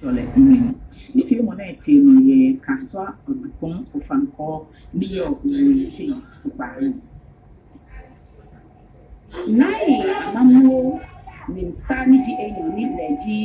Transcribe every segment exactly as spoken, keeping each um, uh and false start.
Tsɔlɛ nne. Nifeemɔ nɛɛ tee nɔ yɛ Kasoa Odupɔŋ Ofankor ni yɔɔ Owerri Nite Kpokpaa nɔ. Nai amamɔ ni sa ni ji enyɔ ni lɛ ji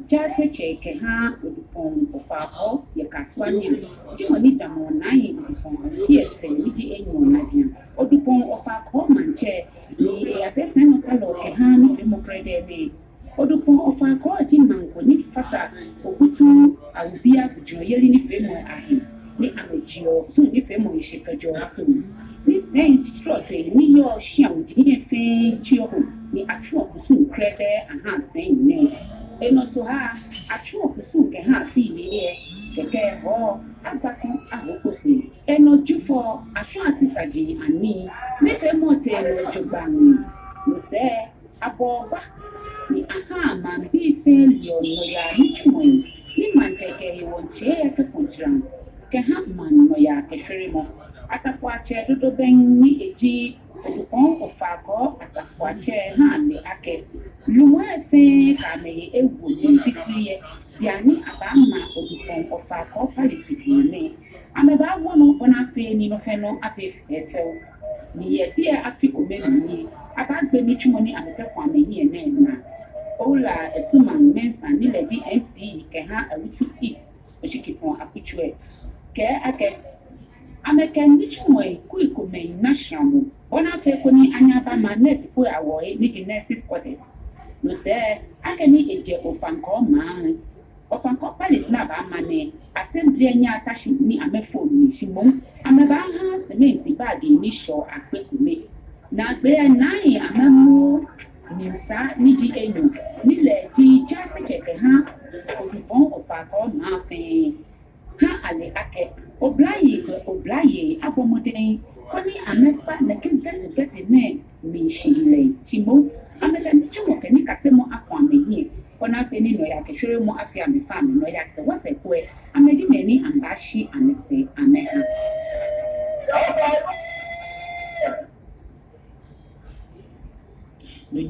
jaasetsɛ kɛha Odupɔŋ Ofankor yɛ Kasoa niiaŋ ji mɔ ni damɔ Nai Odupɔŋ Ahiɛtɛ ni ji enyɔ najiaŋ. Odupɔŋ Ofankor maŋtsɛ ni eyafee sɛinɔtalɔ kɛha nifeemɔ krɛdɛɛ nɛɛ. Odupɔŋ Ofankor ji maŋ ko ni fata Obutu Awubia gbijurɔyeli nifeemɔ ahe, ni amɛjieɔ kusum nifeemɔ he shi kɛjɛɔ suɔmɔ. Ni sɛi srɔtoi ni yɔɔ shia wuji lɛ fɛɛ tseɔ ho, ni atsuɔ kusum krɛdɛɛ ahaa sɛi nɛɛ. Enɔ Sohaa, atsuɔ kusum kɛha Afiiye, kɛkɛ Hɔɔ, Agbakɔŋ, Ahokpokpoi. Enɔ Jufɔ, atsuɔ asisai anii. Nifeemɔ tee nɔ jogbaŋŋ. No sɛɛ, abɔɔ gba ni ahaa maŋbii fɛɛ leɔ nɔyaa nitsumɔi ni maŋtsɛ kɛ hewɔ tsɛ yɛ kɛfɔ jram kɛha maŋ nɔyaa kɛ shweremɔ. Asafoatsɛ dodo bɛŋ ni eji Odupɔŋ Ofankor asafoatsɛ ha ale akɛ lumɛi fɛɛ kɛ amɛhe ewo mli titri yɛ bianɛ abaama Odupɔŋ Ofankor Palace hee nɛɛ. Amɛbaawo nɔ bɔ ni afee ni nɔ fɛɛ nɔ afee fɛfɛo. Ni yɛ biɛ afi kome mli ni abaagbe nitsumɔ ni amɛkɛfɔ amɛhiɛ nɛɛ naa. Owula Asuman Mensah ni lɛ ji M C kɛha Awutu East, oshikifɔ akutso lɛ, kɛɛ akɛ amɛkɛ nitsumɔi kui komɛi na shramɔ bɔ ni afee koni anyɛ abaama nɛɛsifoi awɔi ni ji nurses quarters. No sɛɛ, akɛni ejɛ Ofankor maŋ, Ofankor Palace ni abaama nɛɛ, assembly lɛ nyɛŋ ata shi ni amɛfo mli shi moŋ amɛbaaha cement bag ni shɛɔ akpe kome. Naagbee lɛ Nai amamɔ ni sa ni ji enyɔ ni lɛ ji jaasetsɛ kɛha Odupɔŋ Ofankor maŋ fɛɛ ha ale akɛ oblayei kɛ oblayei abɔ mɔdɛŋ koni amɛkpa nɛkɛ gɛtɛgɛtɛ nɛɛ mli shihilɛ shi moŋ amɛkɛ nitsumɔ kɛ nikasemɔ afɔ amɛhiɛ, koni afee ni nɔyaa kɛ shweremɔ afee amɛfɛɛ amɛnɔyaa kɛ wɔsɛɛ kwɛ amɛji mɛi ni amɛbaashi amɛsɛɛ amɛha.